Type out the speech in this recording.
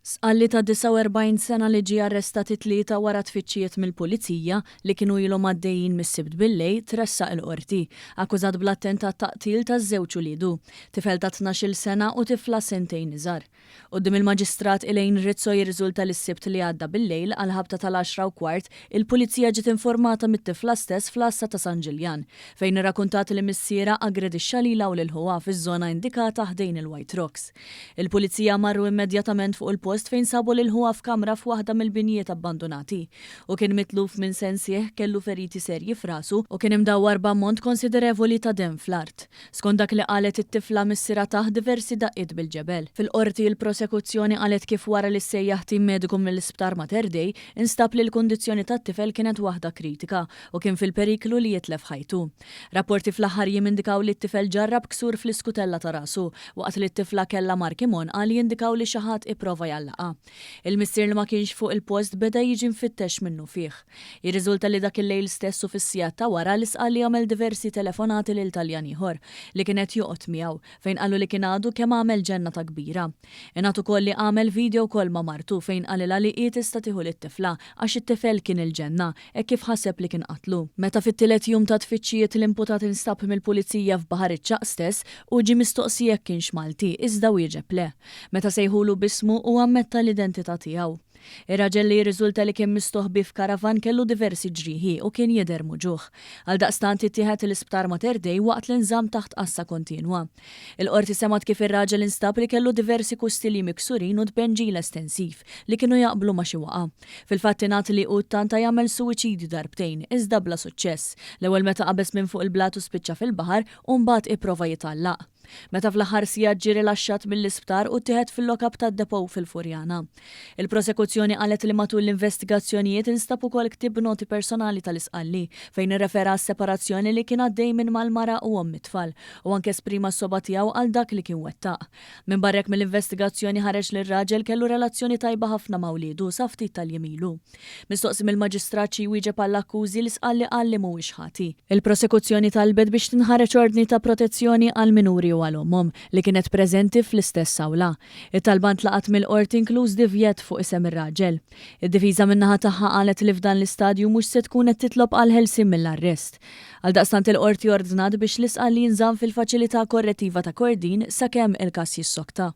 Sqalli ta' 49 sena li ġie arrestat it-Tlieta wara tfittxijiet mill-Pulizija li kienu ilhom għaddejjin mis-Sibt billejl tressaq il-Qorti, akkużat bl-attentat ta' qtil ta' żewġ uliedu, tifel ta' 12-il sena u tifla sentejn iżgħar. Quddiem il-Maġistrat Elaine Rizzo jirriżulta li s-Sibt li għadda billejl għall-ħabta tal-għaxra u kwart il-Pulizija ġiet informata mit-tifla stess fl-għassa ta' San Ġiljan fejn irrakuntat li missierha aggredixxa lilha u lil ħuha fiż-żona indikata ħdejn il-White Rocks. Il-Pulizija marru immedjatament fuq il-post fejn sabu lil ħuha f'kamra f'waħda mill-binjiet abbandunati. Hu kien mitluf minn sensih, kellu feriti serji f'rasu u kien imdawwar b'ammont konsiderevoli ta' demm fl-art. Skont dak li qalet it-tifla missierha tah diversi daqqiet bil-ġebel. Fil-Qorti il-prosekuzzjoni qalet kif wara li ssejjaħ tim mediku mill-Isptar Mater Dei, instab li l-kundizzjoni tat-tifel kienet waħda kritika u kien fil-periklu li jitlef ħajtu. Rapporti fl-aħħar jiem indikaw li t-tifel ġarrab ksur fl-iskutella ta' rasu, waqt li t-tifla kellha marki m'għonqha li jindikaw li xi ħadd ipprova jgħallaqha. Il-missier li ma kienx fuq il-post beda jiġi mfittex minnufih. Jirriżulta li dak il-lejl stess u fis-sigħat ta' wara l-Isqalli għamel diversi telefonati lil Taljan ieħor li kien qed joqgħod miegħu fejn qallu li kien għadu kemm għamel ġennata kbira. Ingħad ukoll li għamel video call ma' martu fejn qalilha li hi tista' tieħu lit-tifla għax it-tifel kien il-ġenna hekk kif ħaseb li kien qatlu. Meta fit-tielet jum ta' tfittxijiet l-imputat instab mill-Pulizija f'Baħar iċ-Ċagħaq stess, hu ġie mistoqsi jekk kienx Malti, iżda wieġeb le. Meta sejħulu b'ismu, hu ammetta l-identità tiegħu. Ir-raġel li jirriżulta li kien mistoħbi f'karavan kellu diversi ġrieħi u kien jidher muġugħ. Għaldaqstant ittieħed l-Isptar Mater Dei waqt li nżamm taħt għassa kontinwa. Il-Qorti semgħet kif ir-raġel instab li kellu diversi kustilji miksurin u tbenġil estensiv li kienu jaqblu ma' xi waqgħa. Fil-fatt ingħad li hu ttanta jagħmel suwiċidju darbtejn, iżda bla suċċess. L-ewwel meta qabeż minn fuq il-blat u spiċċa fil-baħar u mbagħad ipprova jitgħallaq. Meta fl-aħħar sigħat ġie rilaxxat mill-isptar u ttieħed fil-lock-up tad-depot fil-Furjana. Il-prosekuzzjoni qalet li matul l-investigazzjonijiet instab ukoll ktieb b'noti personali tal-Isqalli fejn irrefera għas-separazzjoni li kien għaddej minn mal-mara u omm it-tfal u anke esprima s-sogħba tiegħu għal dak li kien wettaq. Minbarra hekk mill-investigazzjoni ħareġ li r-raġel kellu relazzjoni tajba ħafna ma' wliedu sa ftit tal-jiem ilu. Mistoqsi mill-Maġistrat xi jwieġeb għall-akkużi, l-Isqalli qal li mhuwiex ħati. Il-prosekuzzjoni talbet biex tinħareġ ordni ta' protezzjoni għall-minuri u għal ommhom, li kienet preżenti fl-istess awla. It-talba ntlaqgħet mill-Qorti inkluż divjett fuq isem ir-raġel. Id-difiża min-naħa tagħha qalet li f'dan l-istadju mhux se tkun qed titlob għall-ħelsien mill-arrest. Għaldaqstant il-Qorti ordnat biex l-Isqalli jinżamm fil-Faċilità Korrettiva ta' Kordin sakemm il-każ jissokta.